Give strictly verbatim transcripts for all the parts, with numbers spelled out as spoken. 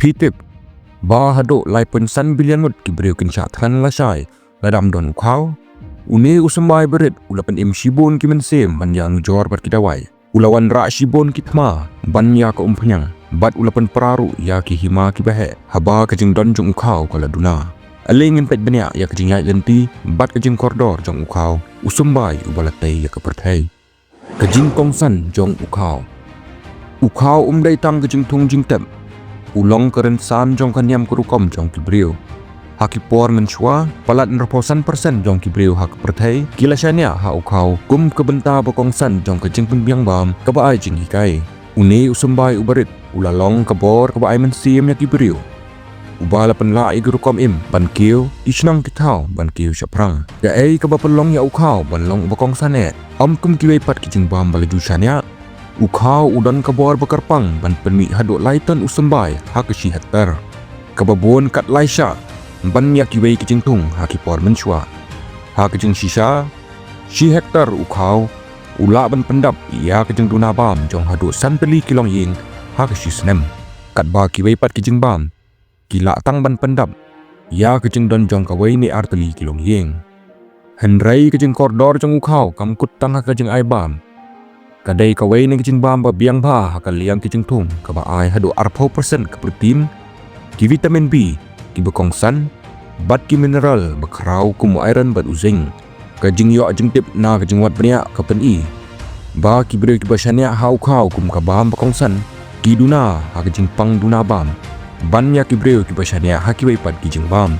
Phi tip ba haduh lai point san billion ngut ki briew kin shah thngan lashai lada ym don u khaw? Une u symbai barit u la pynim shibun ki mynsiem ban ïanujor bad ki dawai. U la wanrah shibun ki thma ban ïa ka umphniang bad u la pynpra ruh ïa ki hima kiba heh haba ka jingdon jong u khaw ka la duna. Ale ngin peit bniah ïa ka jingïaid lynti bad ka jingkordor jong u khaw, u symbai uba la tei ïa ka pyrthei. Ka jingkongsan jong u khaw. U khaw um dei tang ka jingthung jingtep. U long ka rynsan jong ka niam ka rukom jong ki briew. Ha ki por mynshuwa, palat hynriewphew san percent jong ki briew ha ka pyrthei ki la shaniah ha u khaw kum ka bynta ba kongsan jong ka jingpynbiang bam kaba ai jinghikai. Une u symbai uba rit u la long ka bor kaba ai mynsiem ïa ki briew, uba la pynlah ïa ki rukom im ban kiew, ki shnong ki thaw ban kiew shaphrang. Kaei kaba pynlong ïa u khaw ban long uba kongsan eh? Ym kum kiwei pat ki jingbam ba la ju shaniah, u khaw u don ka bor ba kyrpang ban pynmih haduh lai ton u symbai ha ka shi hektar, kaba bun kat lai shah ban ïa kiwei ki jingthung ha ki por mynshuwa. Ha ka jingshisha, shi hektar u khaw u lah ban pyndap ïa ka jingduna bam jong haduh san tylli ki longïing ha ka shi snem, katba kiwei pat ki jingbam ki lah tang ban pyndap ïa ka jingdon jong kawei ne ar tylli ki longïing. Hynrei ka jingkordor jong u khaw kam kut tang ha ka jingai bam. Ka dei kawei na ki jingbam ba biang bha ha ka liang ki jingthung, kaba ai haduh arphew percent ka protein, ki vitamin B kiba kongsan bad ki mineral ba khraw kum u iron bad u zinc. Ka jingïoh jingtip na ka jingwad bniah ka pyni ba ki briew kiba shaniah ha u khaw kum ka bam ba kongsan ki duna ha ka jingpang duna bam ban ïa ki briew kiba shaniah ha kiwei pat ki jingbam.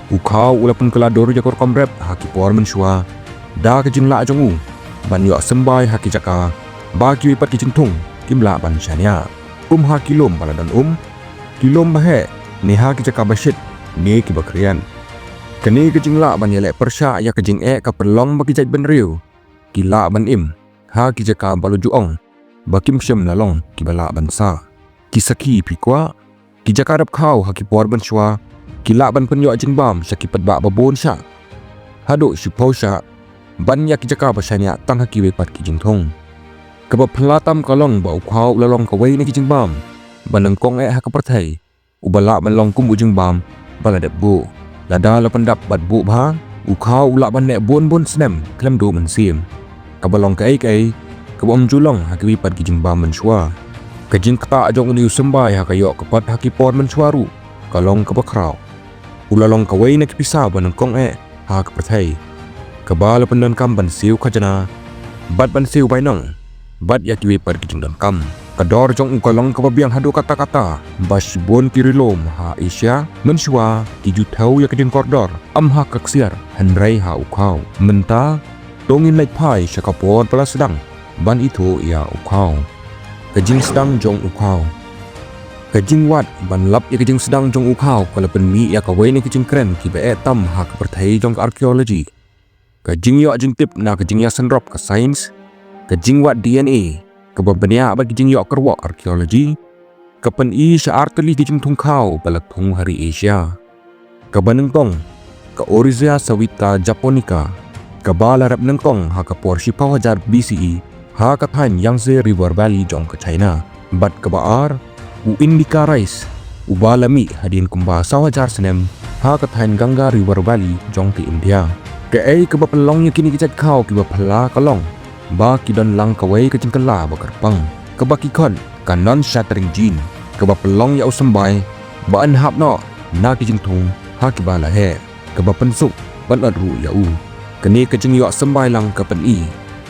U khaw u la pynkylla dur ïa ka rukom rep ha ki por mynshuwa da ka jinglah jong u ban ïoh symbai ha ki jaka ba kiwei pat ki jingthung kim lah ban shaniah, kum ha ki lum ba la don um, ki lum ba heh, ne ha ki jaka ba shit ne kiba khriat. Kane ka jinglah ban ïaleh pyrshah ïa ka jingeh ka pynlong ba ki jaitbynriew ki lah ban im ha ki jaka ba la ju ong ba kim shym la long kiba lah ban sah. Ki sakhi, phi kwah? Ki jaka rep khaw ha ki por mynshuwa ki lah ban pynïoh jingbam sha ki paidbah ba bun shah, haduh shiphew shah, ban ïa ki jaka ba shaniah tang ha kiwei pat ki jingthung. Kaba phylla tam ka long ba u khaw u la long kawei na ki jingbam ba nyngkong eh ha ka pyrthei uba lah ban long kum u jingbam ba la dep buh. Lada la pyndap bad buh bha, u khaw u lah ban neh bun bun snem khlem duh mynsiem, kaba long kaei kaei kaba ym ju long ha kiwei pat ki jingbam mynshuwa. Ka jingktah jong une u symbai ha ka ïoh ka kot ha ki por mynshuwa ruh ka long kaba khraw. U la long kawei na ki pisa ba nyngkong eh ha ka pyrthei, kaba la pyndonkam ban siew khajna bad ban siew bainong bad ïa kiwei pat ki jingdonkam. Ka dor jong u ka long kaba biang haduh katta katta ba shibun ki ri lum ha Asia mynshuwa ki ju thew ïa ka jingkordor, ym ha ka ksiar hynrei ha u khaw. Mynta to ngin leit phai sha ka por ba la sdang ban ithuh ïa u khaw. Ka jingsdang jong u khaw. Ka jingwad ban lap ïa ka jingsdang jong u khaw ka la pynmih ïa kawei na ki jingkren kiba eh tam ha ka pyrthei jong ka archaeology. Ka jingïoh jingtip na ka jingïasynrop ka science, ka jingwad D N A kaba bniah bad ka jingïoh kyrwoh archaeology, ka pyni sha ar tylli ki jingthung khaw ba la thung ha ri Asia. Kaba nyngkong, ka Oryza sativa japonica, kaba la rep nyngkong ha ka por shiphew hajar B C E ha ka thaiñ Yangtze River Valley jong ka China. Bad kaba ar, u indica rice, uba la mih hadien kumba saw hajar snem ha ka thaiñ Ganga River Valley jong ka India. Kaei kaba pynlong ïa kine ki jait khaw kiba phylla ka long ba ki don lang kawei ka jingkylla ba kyrpang, kaba ki khot ka non-shattering gene, kaba pynlong ïa u symbai ba yn hap noh na ki jingthung ha kiba la heh, kaba pynsuk ban ot ruh ïa u. Kane ka jingïoh symbai lang ka pyni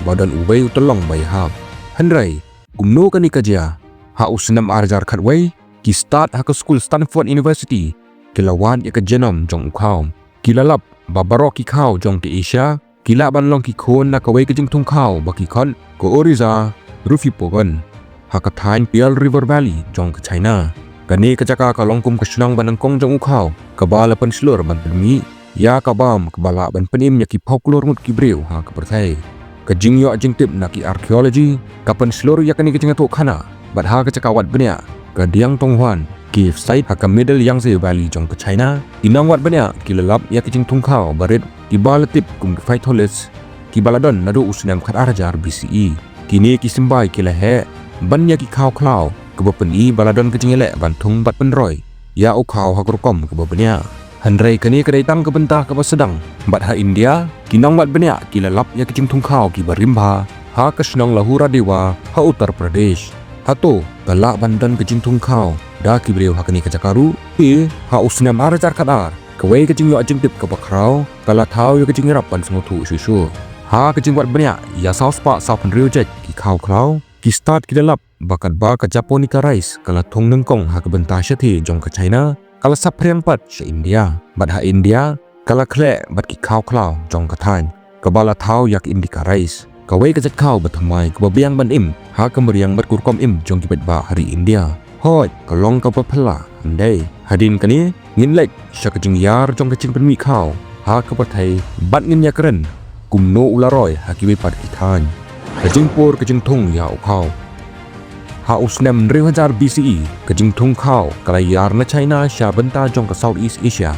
ba don uwei u tyllong ba ïahap. Hynrei kumno kane ka jia? Ha u snem ar hajar khatwei, ki stad ha ka skul Stanford University ki la wad ïa ka genome jong u khaw. Ki la lap ba baroh ki khaw jong ka Asia ki lah ban long ki khun na kawei ka jingthung khaw ba ki khot ka Oryza rufipogon ha ka thaiñ Pearl River Valley jong ka China. Kane ka jaka ka long kum ka shnong ba nyngkong jong u khaw, kaba la pynshlur ban pynmih ïa ka bam kaba lah ban pynim ïa ki phew klur ngut ki briew ha ka pyrthei. Ka jingïoh jingtip na ki archaeology ka pynshlur ïa kane ka jingïathuhkhana bad ha ka jaka wad bniah ka Diangtonghwan cave site ha ka Middle Yangtze Valley jong ka China, ki nongwad bniah ki la lap ïa ki jingthung khaw barit kiba la tip kum ki phytoliths, kiba la don naduh u snem khat ar hajar B C E. Kine ki symbai ki la heh ban ïa ki khaw khlaw, kaba pyni ba la don ka jingïaleh ban thung bad pynroi ïa u khaw ha ka rukom kaba bniah. Hynrei kane ka dei tang ka bynta kaba sdang, bad ha India ki nongwad bniah ki la lap ïa ki jingthung khaw kiba rim bha ha ka shnong Lahuradewa ha Uttar Pradesh. Hato ka lah ban don ka jingthung khaw da ki briew ha kane ka jaka ruh? Te ha u snem ar hajar khatar, kawei ka jingïoh jingtip kaba khraw ka la thaw ïa ka jingïarap ban sngewthuh shuh shuh. Ha ka jingwad bniah ïa saw spah saw phew hynriew jait ki khaw khlaw, ki stad ki la lap ba katba ka japonica rice ka la thung nyngkong ha ka bynta shathie jong ka China, ka la saphriang pat sha India. Bad ha India ka la khleh bad ki khaw khlaw jong ka thaiñ, kaba la thaw ïa ka indica rice, kawei ka jait khaw bathymmai kaba biang ban im ha ka mariang bad ka rukom im jong ki paidbah ha ri India. Hooid, ka long kaba phylla, hynrei hadien kane ngin leit sha ka jingïar jong ka jingpynmih khaw ha ka pyrthei bad ngin ïakren kumno u la roi ha kiwei pat ki thaiñ. Ka jingpur ka jingthung ïa u khaw. Ha u snem hynriew hajar B C E, ka jingthung khaw ka la ïar na China sha bynta jong ka Southeast Asia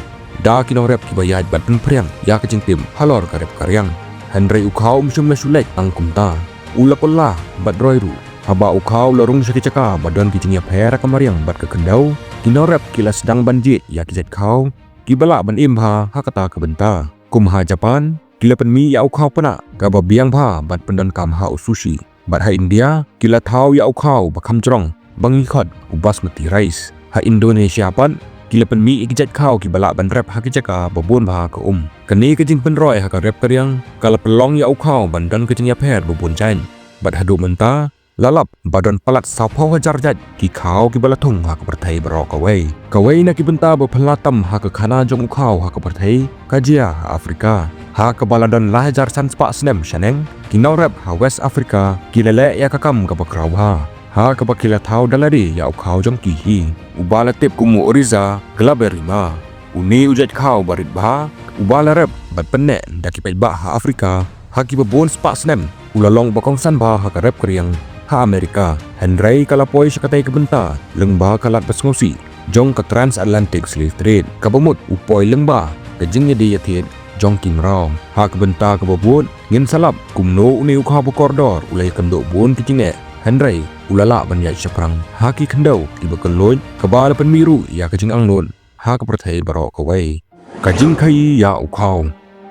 da ki nongrep kiba ïaid bad pynphriang ïa ka jingtip halor ka rep ka riang. Hynrei u khaw um shym la shu leit tang kumta, u la kylla bad roi ruh. Haba u khaw u la rung sha ki jaka ba don ki jingïapher ha ka mariang bad ka khyndew, ki nongrep ki la sdang ban jied ïa ki jait khaw kiba lah ban im bha ha kata ka bynta. Kum ha Japan, ki la pynmih ïa u khaw pnah kaba biang bha ban pyndonkam ha u sushi. Bad ha India ki la thaw ïa u khaw ba kham jrong ba ngi khot u basmati rice. Ha Indonesia pat ki la pynmih ïa ki jait khaw kiba lah ban rep ha ki jaka ba bun bha ka um. Kane ka jingpynroi ha ka rep ka riang ka la pynlong ïa u khaw ban don ka jingïapher ba bun jait. Bad haduh mynta la lap ba don palat saw phew hajar jait ki khaw kiba la thung ha ka pyrthei baroh kawei. Kawei na ki bynta ba phylla tam ha ka khana jong u khaw ha ka pyrthei ka jia ha Afrika. Ha kaba la don lai hajar san spah snem shaneng, ki nongrep ha West Africa ki la leh ïa ka kam kaba khraw bha, ha kaba ki la thaw da lade ïa u khaw jong ki hi, uba la tip kum u Oryza glaberrima. Une u jait khaw ba rit bha, uba la rep bad pynneh da ki paidbah ha Afrika ha kiba bun spah snem, u la long ba kongsan bha ha ka rep ka riang ha Amerika. Hynrei ka la poi sha katei ka bynta lyngba ka lad ba sngewsih jong ka Transatlantic Slave Trade, kaba mut u poi lyngba ka jingïadie ïathied jong ki mraw. Ha ka bynta kaba bud, ngin sa lap kumno une u khaw ba kordor u la ïakynduh bun ki jingeh, hynrei u la lah ban ïaid shaphrang ha ki khyndew kiba kylluid, kaba la pynmih ruh ïa ka jingangnud ha ka pyrthei baroh kawei. Ka jingkhaïi ïa u khaw.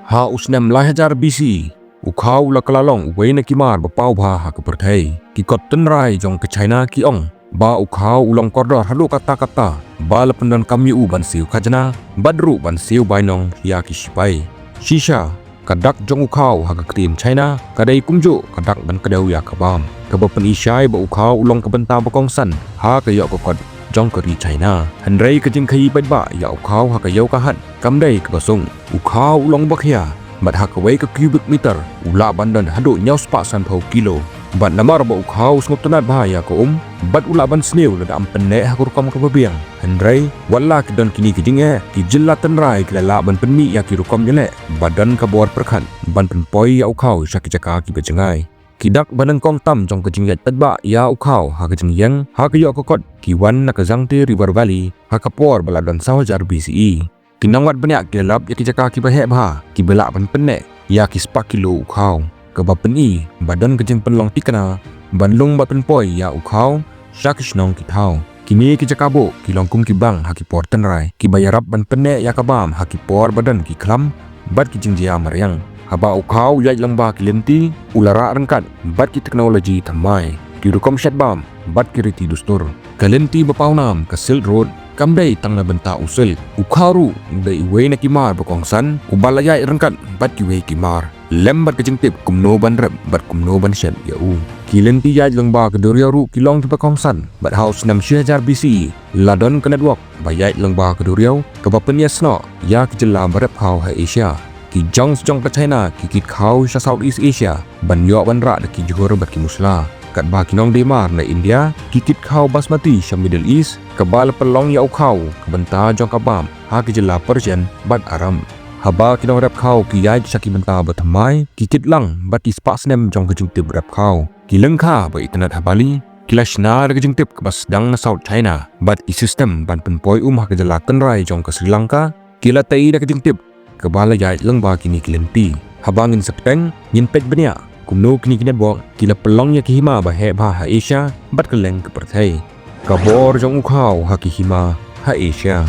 Ha u snem lai hajar B C, u khaw u la kylla long uwei na ki mar ba paw bha ha ka pyrthei. Ki kot tynrai jong ka China ki ong ba u khaw u long kordor haduh katta katta, ba la pyndonkam ïa u ban siew khajna bad ruh ban siew bainong ïa ki shipai. Shisha, ka dak jong u khaw ha ka ktien China ka dei kumjuh ka dak ban kdew ïa ka bam, kaba pyni shai ba u khaw u long ka bynta ba kongsan ha ka ïoh ka kot jong ka ri China. Hynrei ka jingkhaïi paidbah ïa u khaw ha ka ïew ka hat kam dei kaba suk. U khaw u long ba khia, bad ha kawei ka cubic meter u lah ban don haduh hynñiew spah san phew kilo. Bad namar ba u khaw u sngewtynnad bha ïa ka um, bad u lah ban sniew lada ym pynneh ha ka rukom kaba biang. Hynrei wat la ki don kine ki jingeh, ki jylla tynrai ki la lah ban pynmih ïa ki rukom ïaleh ba don ka bor pyrkhat ban pynpoi ïa u khaw sha ki jaka kiba jngai. Ki dak ba nyngkong tam jong ka jingïaid paidbah ïa u khaw ha ka jingïeng ha ka ïoh ka kot ki wan na ka Yangtze River Valley ha ka por ba la don saw hajar B C E. Ki nongwad bniah ki la lap ïa ki jaka kiba heh bha kiba lah ban pynneh ïa ki spah kilo u khaw, kaba pyni ba don ka jingpynlong thikna ban lung bad pynpoi ïa u khaw sha ki shnong ki thaw. Kine ki jaka buh ki long kum ki bank ha ki por tynrai, kiba ïarap ban pynneh ïa ka bam ha ki por ba don ki khlam bad ki jingjia mariang. Haba u khaw u ïaid lyngba ki lynti, u la rah ryngkat bad ki teknoloji thymmai, ki rukom shet bam bad ki riti dustur. Ka lynti ba pawnam ka Silk Road kam dei tang na bynta u silk. U khaw ruh u dei uwei na ki mar ba kongsan uba la ïaid ryngkat bad kiwei ki mar, lem bad ka jingtip kumno ban rep bad kumno ban shet ïa u. Ki lynti ïaid lyngba ka duriaw ruh ki long kiba kongsan, bad ha u snem shi hajar B C E la don ka network ba ïaid lyngba ka duriaw kaba pynïasnoh ïa ki jylla ba rep khaw ha Asia. Ki junks jong ka China ki kit khaw sha Southeast Asia ban ïoh ban rah da ki jhur bad ki musla. Katba ki nongdie mar na India ki kit khaw basmati sha Middle East, kaba la pynlong ïa u khaw ka bynta jong ka bam ha ki jylla Persian bad Arab. Haba ki nongrep khaw ki ïaid sha ki bynta ba thymmai, ki kit lang bad ki spah snem jong ka jingtip rep khaw. Ki lyngkha ba itynnad ha Bali ki la shna da ka jingtip kaba sdang na South China, bad ki system ban pynpoi um ha ka jylla tynrai jong ka Sri Lanka ki la tei da ka jingtip kaba la ïaid lyngba kine ki lynti. Haba ngin sa bteng, ngin peit bniah kumno kine ki network ki la pynlong ïa ki hima ba heh bha ha Asia bad kylleng ka pyrthei. Ka bor jong u khaw ha ki hima. ha Asia.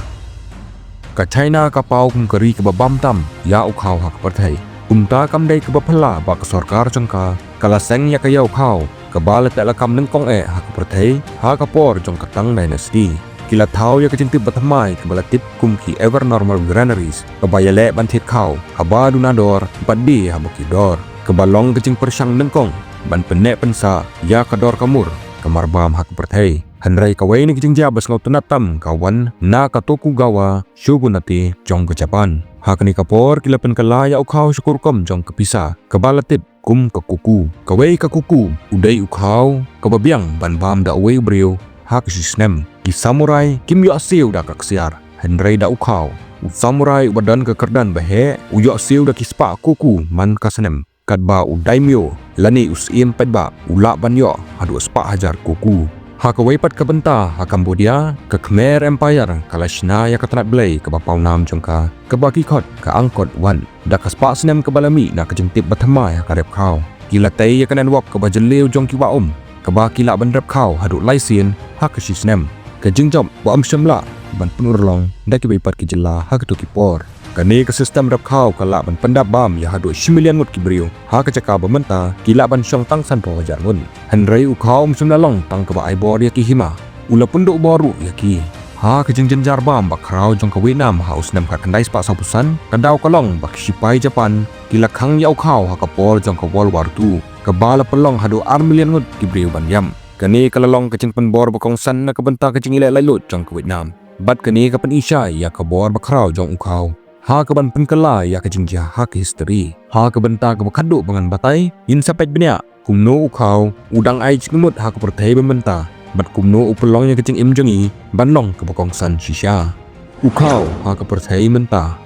Ka China ka paw kum ka ri kaba bam tam ïa u khaw ha ka pyrthei. Kumta kam dei kaba phylla ba ka sorkar jong ka ka la seng ïa ka ïa u khaw kaba la teh lakam nyngkong eh ha ka pyrthei ha ka por jong ka Tang Dynasty. Ki la thaw ïa ka jingtip bathymmai kaba la tip kum ki Ever Normal Granaries kaba ïaleh ban thied khaw haba duna dor bad die haba kiew dor, kaba long ka jingpyrshang nyngkong ban pynneh pynsah ïa ka dor ka mur ka marbam ha ka pyrthei. Hynrei kawei na ki jingjia ba sngewtynnat tam ka wan na ka Tokugawa Shogunate jong ka Japan. Ha kane ka por ki la pynkylla ïa u khaw sha ka rukom jong ka pisa kaba la tip kum ka koku. Kawei ka koku u dei u khaw kaba biang ban bam da uwei u briew ha ka shi snem. Ki samurai kim ïoh siew da ka ksiar, hynrei da u khaw. U samurai uba don ka kyrdan ba heh u ïoh siew da ki spah koku man ka snem. Katba u daimyo lane u syiem paidbah u lah ban ïoh haduh spah hajar koku. Ha kawei pat ka bynta ha Cambodia, ka Khmer Empire ka la shna ïa ka tnat blei kaba pawnam jong ka, kaba ki khot ka Angkor Wat. Da ka spah snem kaba la mih na ka jingtip bathymmai ha ka rep khaw, ki la tei ïa ka network kaba jylliew jong ki wah um, kaba ki lah ban rep khaw haduh lai sien ha ka shi snem. Ka jingjop ba ym shym lah ban pynurlong da kiwei pat ki jylla ha kito ki por. Kane ka system rep khaw ka lah ban pyndap bam ïa haduh shi million ngut ki briew ha ka jaka ba mynta ki lah ban shong tang sanphew hajar ngut. Hynrei u khaw um shym la long tang kaba ai bor ïa ki hima, u la pynduh bor ruh ïa ki. Ha ka jingjynjar bam bakhraw jong ka Vietnam ha u snem khatkhyndai spah sawphew san, ka daw ka long ba ki shipai Japan ki la khang ïa u khaw ha ka por jong ka World War Two, kaba la pynlong haduh ar million ngut ki briew ban ïap. Kane ka la long ka jingpynbor ba kongsan na ka bynta ka jingïaleh laitluid jong ka Vietnam. Bad kane ka pyni shai ïa ka bor bakhraw jong u khaw ha kaban pynkylla ïa ka jingjia ha ka history. Ha ka bynta kaba khatduh ba ngan batai, ngin sa peit bniah kumno u khaw u dang ai jingmut ha ka pyrthei ba mynta, bad kumno u pynlong ïa ka jingim jong ngi ban long kaba kongsan shisha. U khaw ha ka pyrthei mynta.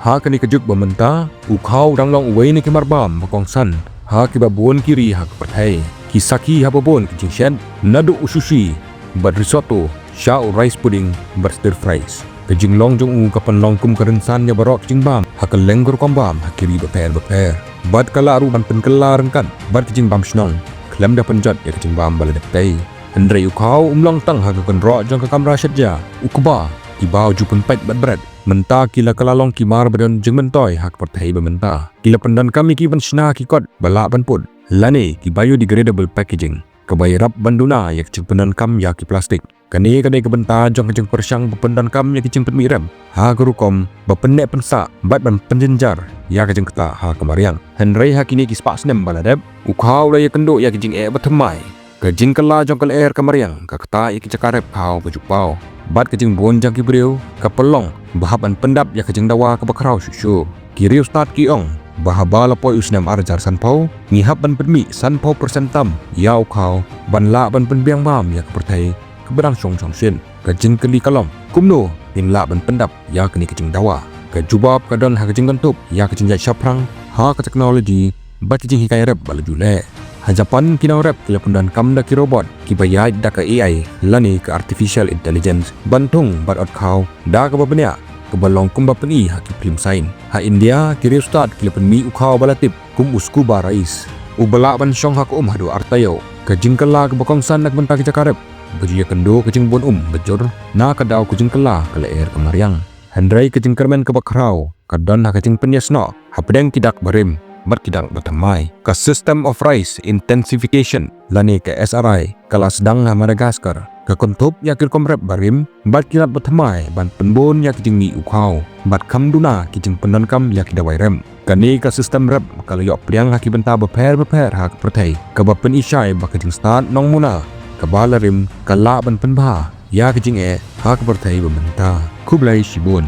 Ha kane ka juk ba mynta, u khaw u dang long uwei na ki marbam ba kongsan ha kiba bun ki ri ha ka pyrthei. Ki sakhi ha ba bun ki jingshet, naduh u sushi bad risotto sha u rice pudding bad stir fries. Ka jinglong jong u ka pynlong kum ka rynsan ïa baroh ki jingbam ha kylleng ka rukom bam ha ki ri bapher bapher. Bad ka lah ruh ban pynkylla ryngkat bad ki jingbam shnong khlem da pynjot ïa ka jingbam ba la dep tei. Hynrei u khaw um long tang ha ka kynroh jong ka kamra shet ja, u kba, kiba u ju pynpait bad bret. Mynta ki la kylla long ki mar ba don jingmyntoi ha ka pyrthei ba mynta. Ki la pyndonkam ïa ki ban shna ki kot ba lah ban put lane ki biodegradable packaging, kaba ïarap ban duna ïa ka jingpyndonkam ïa ki plastik. Kane ka dei ka bynta jong ka jingpyrshang ba pyndonkam ïa ka jingpynmih rep ha ka rukom ba pynneh pynsah bad ban pynjynjar ïa ka jingktah ha ka mariang. Hynrei ha kine ki spah snem ba la dep, u khaw u la ïakynduh ïa ka jingeh bathymmai. Ka jingkylla jong ka lyer ka mariang ka ktah ïa ki jaka rep khaw ba ju paw, bad ka jingbun jong ki briew ka pynlong ba hap ban pyndap ïa ka jingdawa kaba khraw shuh shuh. Ki riewstad ki ong ba haba la poi u snem ar hajar sanphew, ngi hap ban pynmih sanphew percent tam ïa u khaw ban lah ban pynbiang bam ïa ka pyrthei kaba dang shong shongshit. Ka jingkylli ka long, kumno ngin lah ban pyndap ïa kane ka jingdawa? Ka jubab ka don ha ka jingkynthup ïa ka jingjia shaphrang ha ka technology bad ka jinghikai rep ba la ju leh. Ha Japan ki nongrep ki la pyndonkam da ki robot kiba ïaid da ka A I lane ka artificial intelligence ban thung bad ot khaw da kaba bniah, kaba long kumba pyni ha ki phlim science. Ha India ki riewstad ki la pynmih u khaw ba la tip kum u scuba rice, uba lah ban shong ha ka um haduh ar taïew. Ka jingkylla kaba kongsan na ka bynta ki jaka rep ba ju ïakynduh ka jingbun um ba jur na ka daw ka jingkylla ka lyer ka mariang. Hynrei ka jingkyrmen kaba khraw ka don ha ka jingpynïasnoh hapdeng ki dak barim bad ki dak bathymmai. Ka System of Rice Intensification lane ka S R I ka la sdang ha Madagascar, ka kynthup ïa ki rukom rep barim bad ki dak bathymmai ban pynbun ïa ki jingmih u khaw bad kham duna ki jingpyndonkam ïa ki dawai rep. Kane ka system rep ka la ïoh pdiang ha ki bynta bapher bapher ha ka pyrthei, kaba pyni shai ba ka jingstad nongmuna kaba la rim ka lah ban pynbha ïa ka jingeh ha ka pyrthei ba mynta. Khublei shibun.